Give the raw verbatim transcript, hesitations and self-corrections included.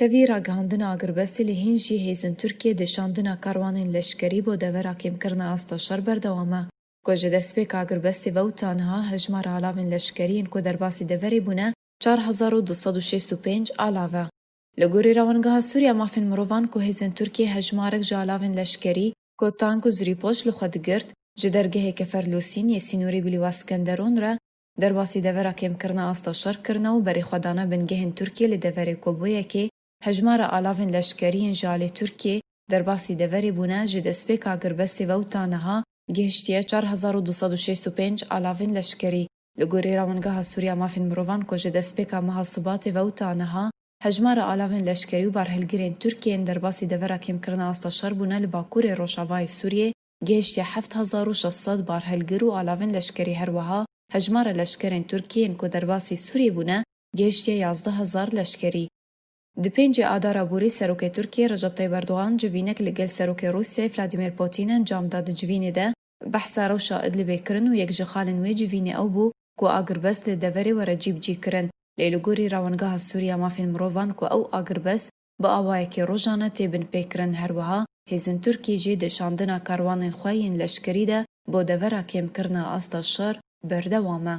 Tevî ragihandina agirbestê lê hîn jî hêzên Tirkiyê di şandina karwanên leşkerî bo devera kêmkirina asta şer berdewam e, ku ji destpêka agirbestê ve û ta niha hejmara alavên leşkerî yên ku derbasî deverê bûne çar hezar û du sed û şêst û pênc alav e. Li gorî Rawengeha Sûriya Mafên Mirovan ku hêzên Tirkiyê hejmarek ji alavên leşkerî ku tank û zirîpoş li xwe digirt, ji dergehê Keferlûsîn yê sînorê bi Lîwa Skenderon re derbasî devera kêmkirina asta şer kirine û berê xwe dane bingehên Tirkiyê li deverê ku bo yekê hejmara alavên leşkerî yên ji alê Tirkiyê derbasî deverê bûne ji destpêka agirbestê ve û ta niha gihiştiye çar hezar û du sed û şêst û pênc alavên leşkerî. Li gorî Rawengeha Sûriya Mafên Mirovan ku ji destpêka meha Sibatê ve û ta niha hejmara alavên leşkerî û barhilgirên Tirkiyê yên derbasî devera kêmkirina asta şer bûne li bakurê rojavayê Sûriyê gihiştiye heft hezar û şeş sed barhilgir û alavên leşkerî, her wiha hejmara leşkerên Tirkiyê yên ku derbasî Sûriyê bûne gihiştiye yazdeh hezar leşkerî. Di pêncê Adara borî Serokê Tirkiyê Recep Tayyip Erdogan civînek li gel Serokê Rûsyayê Vladimir Putin encam da. Di civînê de behsa rewşa Idlibê kirin û yek ji xalên wê civînê ew bû ku agirbest li deverê were cîbicîkirin. Lê li gorî Rawengeha Sûriya Mafên Mirovan ku ew agirbest bi awayekî rojane tê binpêkirin. Her wiha hêzên Tirkiyê jî di şandina karwanên xwe yên leşkerî de bo devera kêmkirina asta şer berdewam e.